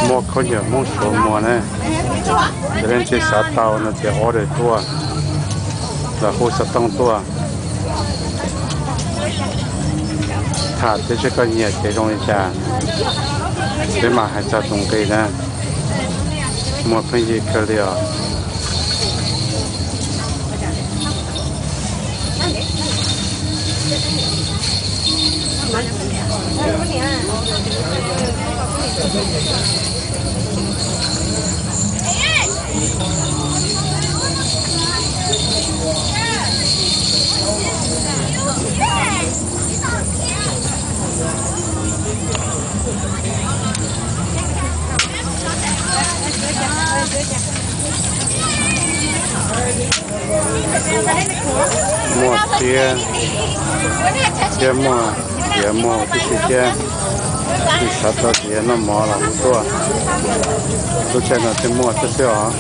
Muaj khaub ncaws Hmoob Suav muag na, yog leej twg xav tau no ces order tuaj, los hu xov tooj tuaj. Tham tias seb koj nyiam ces zoo li cas, peb mam hais txog tus nqi na. Muaj pheej yig kawg li os. Muaj tiab, thiab muaj tiav, muaj tib si thiab. Leej twg xav tau tiav noj mov los hu tuaj. Lub caij no thiaj muaj xwb xwb os.